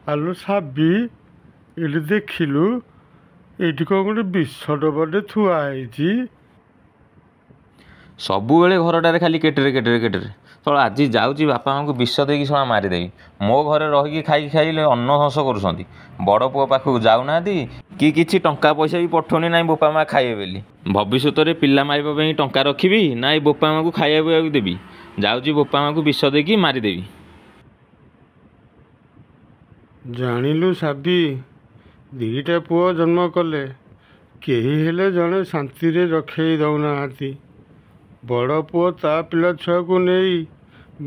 ଆଲୋ ସାବି, ଏଇଠି ଦେଖିଲୁ, ଏଇଠି କ'ଣ ଗୋଟେ ବିଷ ଡବାଟେ ଥୁଆ ହେଇଛି। ସବୁବେଳେ ଘରଟାରେ ଖାଲି କେଟେରେ କେଟେରେ କେଟେରେ। ଶଳା ଆଜି ଯାଉଛି ବାପା ମାଆଙ୍କୁ ବିଷ ଦେଇକି ଶଳା ମାରିଦେବି। ମୋ ଘରେ ରହିକି ଖାଇକି ଖାଇଲେ ଅନ୍ନ ଧ୍ୱଂସ କରୁଛନ୍ତି। ବଡ଼ ପୁଅ ପାଖକୁ ଯାଉନାହାନ୍ତି କି କିଛି ଟଙ୍କା ପଇସା ବି ପଠଉନି ନାହିଁ ବୋପା ମା ଖାଇବେ ବୋଲି। ଭବିଷ୍ୟତରେ ପିଲା ମାରିବା ପାଇଁ ଟଙ୍କା ରଖିବି ନା ଏଇ ବୋପା ମାଆଙ୍କୁ ଖାଇବା ପିଇବାକୁ ଦେବି? ଯାଉଛି ବୋପା ମାଆଙ୍କୁ ବିଷ ଦେଇକି ମାରିଦେବି। ଜାଣିଲୁ ସାବି, ଦୁଇଟା ପୁଅ ଜନ୍ମ କଲେ, କେହି ହେଲେ ଜଣେ ଶାନ୍ତିରେ ରଖେଇ ଦେଉନାହାନ୍ତି। ବଡ଼ ପୁଅ ତା ପିଲା ଛୁଆକୁ ନେଇ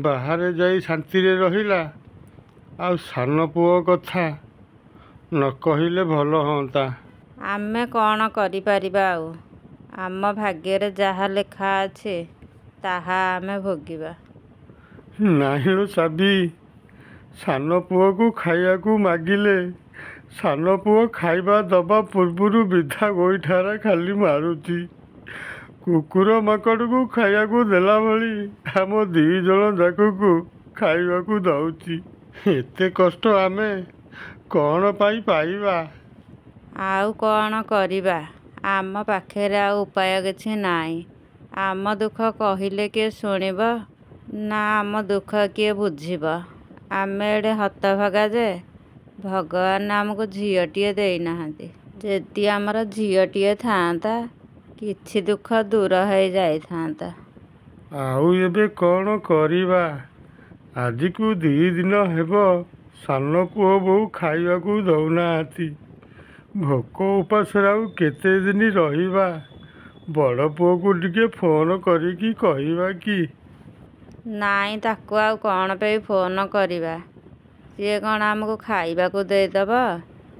ବାହାରେ ଯାଇ ଶାନ୍ତିରେ ରହିଲା, ଆଉ ସାନ ପୁଅ କଥା ନ କହିଲେ ଭଲ ହୁଅନ୍ତା। ଆମେ କ'ଣ କରିପାରିବା ଆଉ? ଆମ ଭାଗ୍ୟରେ ଯାହା ଲେଖା ଅଛି ତାହା ଆମେ ଭୋଗିବା। ନାହିଁ ଲୋ ସାବି, ସାନ ପୁଅକୁ ଖାଇବାକୁ ମାଗିଲେ ସାନ ପୁଅ ଖାଇବା ଦବା ପୂର୍ବରୁ ବିଧା ଗୋଇଠାରା ଖାଲି ମାରୁଛି। କୁକୁର ମାଙ୍କଡ଼କୁ ଖାଇବାକୁ ଦେଲା ଭଳି ଆମ ଦୁଇ ଜଣ ଯାକକୁ ଖାଇବାକୁ ଦଉଛି। ଏତେ କଷ୍ଟ ଆମେ କ'ଣ ପାଇଁ ପାଇବା? ଆଉ କ'ଣ କରିବା? ଆମ ପାଖରେ ଆଉ ଉପାୟ କିଛି ନାହିଁ। ଆମ ଦୁଃଖ କହିଲେ କିଏ ଶୁଣିବ ନା ଆମ ଦୁଃଖ କିଏ ବୁଝିବ? ଆମେ ଏଡ଼େ ହତଭାଗା ଯେ ଭଗବାନ ଆମକୁ ଝିଅଟିଏ ଦେଇନାହାନ୍ତି। ଯଦି ଆମର ଝିଅଟିଏ ଥାଆନ୍ତା, କିଛି ଦୁଃଖ ଦୂର ହେଇଯାଇଥାନ୍ତା। ଆଉ ଏବେ କ'ଣ କରିବା? ଆଜିକୁ 2 ଦିନ ହେବ ସାନ ପୁଅ ବୋହୂ ଖାଇବାକୁ ଦଉନାହାନ୍ତି। ଭୋକ ଉପାସରେ ଆଉ କେତେ ଦିନ ରହିବା? ବଡ଼ ପୁଅକୁ ଟିକେ ଫୋନ୍ କରିକି କହିବା କି? ନାଇଁ, ତାକୁ ଆଉ କ'ଣ ପାଇଁ ଫୋନ୍ କରିବା? ସିଏ କ'ଣ ଆମକୁ ଖାଇବାକୁ ଦେଇଦେବ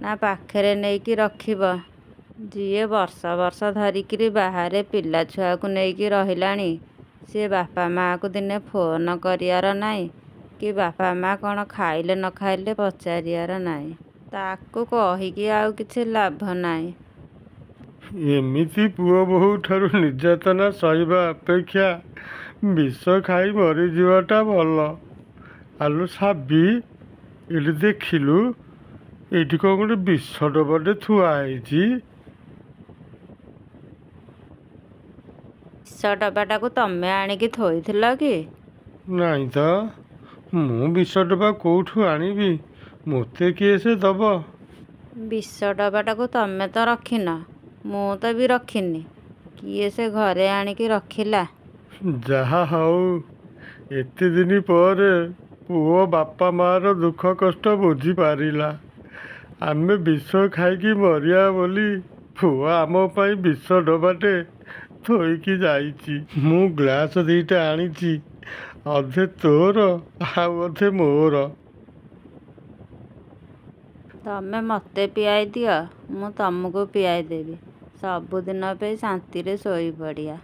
ନା ପାଖରେ ନେଇକି ରଖିବ? ଯିଏ ବର୍ଷ ବର୍ଷ ଧରିକିରି ବାହାରେ ପିଲା ଛୁଆକୁ ନେଇକି ରହିଲାଣି, ସିଏ ବାପା ମାଆକୁ ଦିନେ ଫୋନ୍ କରିବାର ନାହିଁ କି ବାପା ମାଆ କ'ଣ ଖାଇଲେ ନ ଖାଇଲେ ପଚାରିବାର ନାହିଁ। ତାକୁ କହିକି ଆଉ କିଛି ଲାଭ ନାହିଁ। ଏମିତି ପୁଅ ବୋହୂ ଠାରୁ ନିର୍ଯାତନା ସହିବା ଅପେକ୍ଷା ବିଷ ଖାଇ ମରିଯିବାଟା ଭଲ। ଆଲୋ ସାବି, ଏଇଠି ଦେଖିଲୁ, ଏଇଠି କ'ଣ ଗୋଟେ ବିଷ ଡବାଟେ ଥୁଆ ହେଇଛି। ବିଷ ଡବାଟାକୁ ତମେ ଆଣିକି ଥୋଇଥିଲ କି? ନାଇଁ ତ, ମୁଁ ବିଷ ଡବା କୋଉଠୁ ଆଣିବି? ମୋତେ କିଏ ସେ ଦବ? ବିଷ ଡବାଟାକୁ ତମେ ତ ରଖିନ, ମୁଁ ତ ବି ରଖିନି। କିଏ ସେ ଘରେ ଆଣିକି ରଖିଲା? ଯାହା ହଉ, ଏତେ ଦିନ ପରେ ପୁଅ ବାପା ମାଆର ଦୁଃଖ କଷ୍ଟ ବୁଝିପାରିଲା। ଆମେ ବିଷ ଖାଇକି ମରିବା ବୋଲି ପୁଅ ଆମ ପାଇଁ ବିଷ ଡବାଟେ ଥୋଇକି ଯାଇଛି। ମୁଁ ଗ୍ଲାସ 2ଟା ଆଣିଛି, ଅଧେ ତୋର ଆଉ ଅଧେ ମୋର। ତମେ ମୋତେ ପିଆଇ ଦିଅ, ମୁଁ ତମକୁ ପିଆଇ ଦେବି। ସବୁଦିନ ପାଇଁ ଶାନ୍ତିରେ ଶୋଇପଡ଼ିବା।